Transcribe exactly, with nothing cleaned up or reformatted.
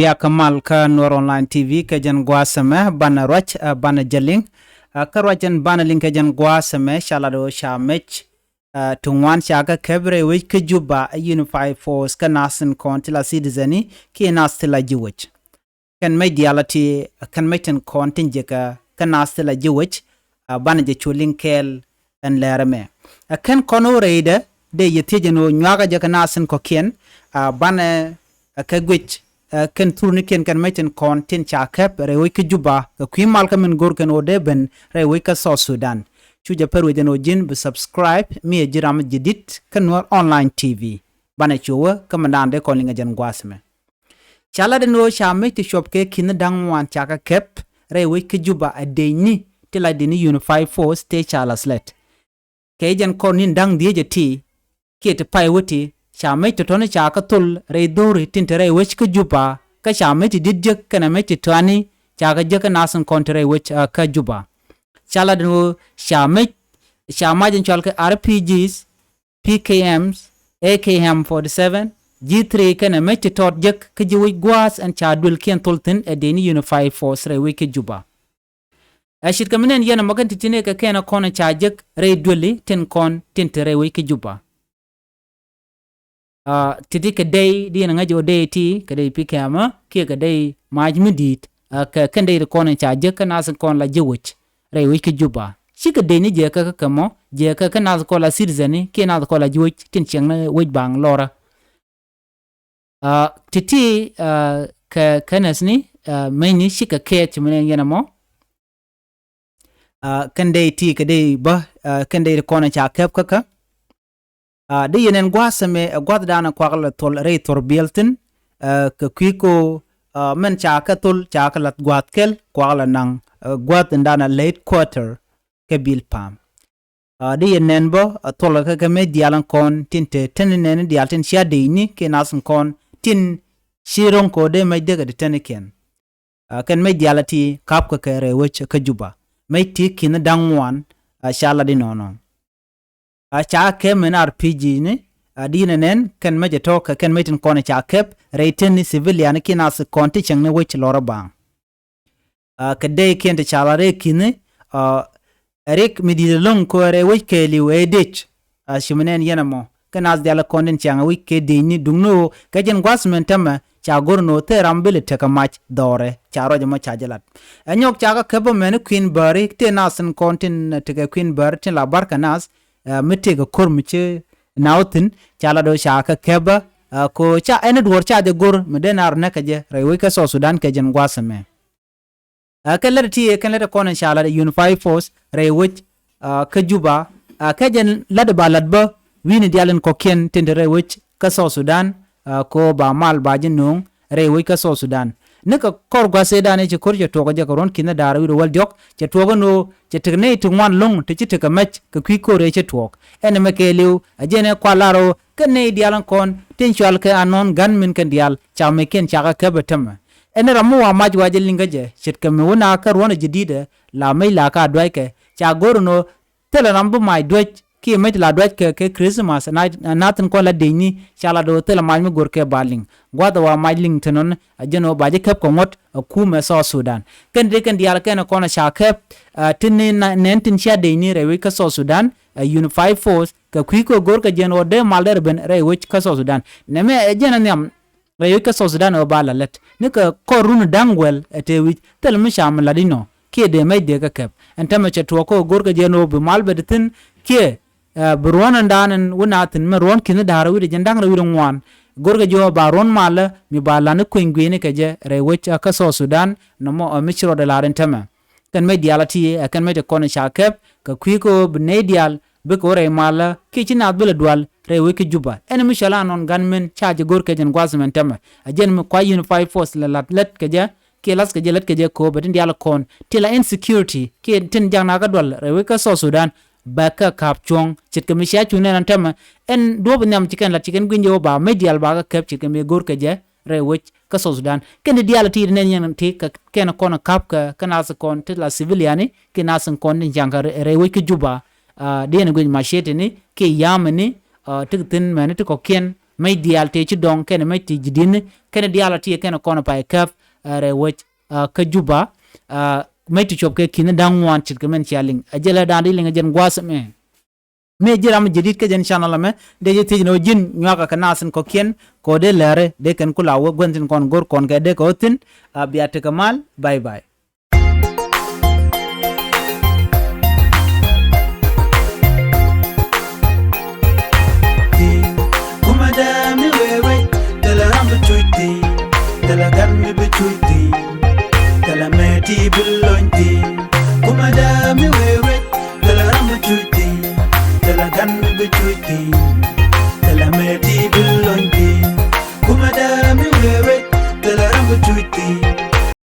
Bia kä mal kä Nuɔr Online T V kɛ jɛn gua̱a̱th ɛmɛ banɛ ruac, ɛ, banɛ jɛ liŋ. Ɛ, kä ruac ɛn banɛ liŋ kɛ jɛn gua̱a̱th ɛmɛ ca lat ɣöö ca mec, ɛ, ti ŋuan ca kɛ kɛp rɛy wec kä Juba ɛ Unified Force kä nath tin kɔn ti la citizen i̱ kiɛ nath ti la ji̱ wec. Kɛn mec diaal a ti, kɛn mec tin kɔn tin jiäkä kä nath ti la ji̱ wec, a, banɛ jɛ cu liŋ kɛɛl ɛn lɛr ɛmɛ. Ɛ kɛn kɔn ɣöö rɛydɛ dee yɛ thiec ɛn ɣöö nyuakä jɛ kɛ nath tin kɔ̱kiɛn, a, banɛ, ɛ, kɛ guic, ɛ, kɛn thurnikiɛn kɛn mec tin kɔn tin ca kɛp rɛy wec kä Juba kɛ kui̱ mal kä min go̱r kɛn ɣöö dee ben rɛy wec kä South Sudan. Cu jɛ pɛr wec ɛn ɣöö ji̱n bi subscribe mi ɛ ji̱ ram ji̱ dit kä Nuɔr Online T V. Banɛ cu wä kä mɛndan dee kɔn liŋ ɛ jɛn gua̱a̱th ɛmɛ. Ca lat ɛn ɣöö ca mec ti cuɔp kɛ ki̱n da̱ŋ ŋuan ca kɛ kɛp rɛy wec kä Juba ɛ dec ni ti la dini Unified Force tëë ca la slɛt. Kɛ jɛn kɔr ni̱n da̱ŋ dhieec ɛ ti kiɛ ti pay wä ti ca mec tɔ̱tɔ̱ni ca kɛ thol rɛy dho̱ri tin te rɛy wec kä Juba kä ca mec ti di̱t jek kɛnɛ mec ti tɔani ca kɛ jek kä nath in kɔn te rɛy wec, ɛ, kä Juba. Ca lat ɛn ɣöö ca mec ca mac in cɔal kɛ R P Gs, P K Ms, A K M forty seven, G three kɛnɛ mec ti tɔt jek kä ji̱ wec gua̱a̱th ɛn ca duëlkiɛn thol thi̱n ɛ deni Unified Force rɛy wec kä Juba. Ɛ ce̱tkɛ mi nɛn yɛn ɛmɔ kɛn ti̱ti̱ni kɛ kɛn ɛ kɔn ɛ ca jek rɛy duëli tin kɔn tin te rɛy wec kä Juba. A, ti̱ti̱ kɛ dey di yɛn ɛ ŋäc ɣöö dey ti kɛ dey P K M kiɛ kɛ dey mac mi di̱i̱t, a, kɛ kɛn dey ti kɔn ɛ ca jek kä nath in kɔn la ji̱ wec rɛy wec kä Juba. Cikɛ dec ni jiɛɛkä kä kɛ mɔ, jiɛɛkä kä nath kɔn la citizen ni kiɛ nath kɔn la ji̱ wec tin ciɛŋni wec baŋ lɔrä. A, ti̱ti̱, a, kɛ kɛnɛth ni, a, meny ni cikɛ kɛɛth ci mi nɛn yɛn ɛmɔ. A, kɛn dey ti kɛ dey bä, a, kɛn dey ti kɔn ca kɛp kä kä. A, di yɛn ɛn gua̱a̱th ɛmɛ ɛ gua̱thdan ɛ kuak lɛ thol rɛy thor biɛl thi̱n, a, kɛ kui̱ ko, a, mɛn ca kɛ thol ca kɛ lath gua̱a̱th kɛl kuak lɛ naŋ, a, gua̱a̱th in dan a late quarter kɛ bil pam. A, di yɛn nɛn bä a thol kɛ kɛ mec diaal in kɔn tin te teni nɛni diaal tin cia dec ni kiɛ nath in kɔn tin ci ro̱ŋ kɛ ɣöö dee mec dee kɛ ti teni kiɛn. A, kɛn mec diaal a ti kap kɛ kɛ rɛy wec kä Juba. Mec ti ki̱n da̱ŋ ŋuan, a, ca lat inɔnɔ. A, ca kɛp mɛn R P G ni, a, di yɛn ɛ nɛn kɛn mec ɛ tɔ̱ kɛ kɛn mec tin kɔn ca kɛp rɛy teni civilian kiɛ nath kɔn ti cieŋni wec lɔrä baŋ. A, kɛ dey kiɛn ti ca lat rɛy ki̱ni, a, rik mi di̱t ɛlɔ̱ŋ kɛ rɛy wec kɛɛliw ɛ dec. A, ci mi nɛn yɛn ɛmɔ kɛ nath diaal kɔn tin ciaŋ ɛ wec kɛ dec ni duŋni ɣöö kɛ jɛn gua̱th mɛn tämɛ ca go̱r ni ɣöö thil ram bi lɛ tekɛ mac dhɔrɛ ca ruac ɛmɔ ca jɛ lat. Ɛ nyɔk ca kɛ käp bä mɛn i̱ kui̱n bääri tëë nath tin kɔn tin tekɛ kui̱n bääri tin la bar kɛ nath, ɛ, mi tëëkɛ ko̱r mi ci naw thi̱n ca lat ɣöö ca kɛ käp bä, ɛ, ko ca ɛn i̱ duɔ̱ɔ̱r ca jɛ go̱r mi dee naar näk kɛ jɛ rɛy wec kä South Sudan kɛ jɛn gua̱th ɛmɛ. Ɛ, kɛn lät ti, kɛn lät kɔn in ca lat Unified Force rɛy wec, ɛ, kä Juba, ɛ, kɛ jɛn lat ba lat bä wi̱ni diaal in kɔ̱kiɛn tin te rɛy wec kä South Sudan, ɛ, ko ba mal ba ji̱ no̱o̱ŋ rɛy wec kä South Sudan. Ni kɛ kɔr gua̱th ëëdan i̱ ci ko̱r cɛ tuɔɔk jɛ kɛ ruɔ̱n ki̱n da̱a̱r wi̱r wäl diɔ̱k cɛ tuɔɔk ɛn ɣöö cɛ tek nɛy ti ŋuan lo̱ŋ ti ci tekɛ mɛc kɛ kui̱ ko̱r ëë cɛ tuɔɔk. Ɛn ɛmɛ kɛɛliw ɛ jɛn ɛ kual lar ɣöö kɛ nɛy diaal in kɔn tin cual kɛ anɔn ga̱n min kɛn diaal ca mɛckiɛn ca kɛ käp ɛ tämɛ. Ɛn ram mi wa mac wa jɛ liŋ kä jɛ ce̱tkɛ mi wä na kä ruɔ̱n ɛ jɛ di̱tɛ la mec la ka duackɛ ca go̱r ɛn ɣöö thilɛ ram bi mac duäc kiɛ mec la duackɛ kɛ Christmas na, na thi̱n kɔn la dec ni ca la do̱r thilɛ mac mi go̱r kɛ ba liŋ. Gua̱th ɛ wa mac liŋ thi̱n ɣän ɛ jɛn ɣöö ba jɛ käp kɛ ŋuɔ̱t ɛ kumɛ South Sudan. Kɛn dee kɛn diaal kɛn ɛ kɔn ɛ ca käp, ɛ, tin ni na, nɛn tin cia dec ni rɛy wec kä South Sudan, ɛ, Unified Force kɛ kui̱ kɛ go̱r kɛ jɛn ɣöö dee mal dee rɛ ben rɛy wec kä South Sudan. Nɛmɛ ɛ jɛn ɛ nhiam rɛy wec kä South Sudan ɛ ɣöö ba la lät ni kɛ kɔr run da̱ŋ guɛl ɛ tëë wi̱c thil mi ca mi lat inɔ kiɛ dee mɛc dee kɛ kɛp. Ɛn tämɛ cɛ tuɔɔk kä go̱r kɛ jɛn ɣöö bi mal bɛ ti thi̱n kiɛ, ɛ, bi ruɔ̱n ɛn daan ɛn wä na thi̱n mɛ ruɔ̱n ki̱n da̱a̱r wi̱cdɛ jɛn da̱ŋ rɛw wi̱cdɛ ŋuan. Go̱r kɛ jɛ ɣöö ba ruɔ̱n malä mi ba lan i̱ kueny gui̱ni kɛ jɛ rɛy wec, ɛ, kä South Sudan nɔmɔ, ɛ, mi ci rɔɔdɛ la̱r ɛn tämɛ. Kɛn mɛc diaal a ti ɛ kɛn mɛc ti kɔn ca kɛp kɛ kui̱ kɛ ɣöö bi nɛy diaal bikɛ wä rɛy malä kiɛ ci naath bi lɛ dual rɛy wec kä Juba. Ɛn mi cɔl anɔn gan min ca jɛ go̱r kɛ jɛn gua̱th mɛn tämɛ. Ɛ jɛn mi kua Unified Force lɛ la̱t lät kɛ jɛ kiɛ la̱th kɛ jɛ lät kɛ jɛ kɛ ɣöö bɛ tin diaal kɔn ti la insecurity kiɛ tin jak nakä dual rɛy wec kä South Sudan bɛ kɛ ka̱p cuɔ̱ŋ. Ce̱tkɛ mi cia cuŋ nɛn ɛn tämɛ ɛn duɔ̱ɔ̱p nhiam ci kɛn la̱t ci kɛn gui̱ny jɛ ɣöö ba mɛc diaal ba kɛ kɛp ce̱tkɛ mi go̱r kɛ jɛ rɛy wec kä South Sudan. Kɛn ti diaal ti ti nɛn yɛn ti kɛ kɛn kɔn ka̱p kɛ kä nath kɔn ti la civilian ni kiɛ nath kɔn ti jaŋ kä rɛy wec kä Juba. Aa, di yɛn guic machete ni kiɛ yam ni, aa, ti thi̱n mɛni ti kɔ̱kiɛn, mec diaal tëë ci dɔŋ kɛnɛ mec ti ji̱ di̱n kɛnɛ diaal a ti kɛnɛ kɔn pay käp, ɛ, rɛy wec, ɛ, kä Juba, ɛ, mec ti cuɔp kɛ ki̱n da̱ŋ ŋuan ce̱tkɛ min cia liŋ. Ɛ jɛn lɛ da̱a̱n di liŋ ɛ jɛn gua̱a̱th mɛ. Mëë ji̱ ram jadid kä jɛn channel ɛmɛ, dee jɛ thiec ni ɣöö ji̱n nyuakä kɛ naath tin kɔ̱kiɛn kɛ ɣöö dee lääri dee kɛn ku la wä gua̱n tin kɔn go̱r kɔn kɛ dee kɛ ɣöö thi̱n, a, bia tekɛ mal. Bye bye. Kumɛ dee mi wee wec, thilɛ ram bi cuc thi̱n, thilɛ gan mi bi cuc thi̱n, thilɛ mɛ ti bi lony thi̱n. Kumɛ dee mi wee wec, thilɛ ram bi cuc thi̱n, thilɛ gan mi bi cuc thi̱n, thilɛ mɛ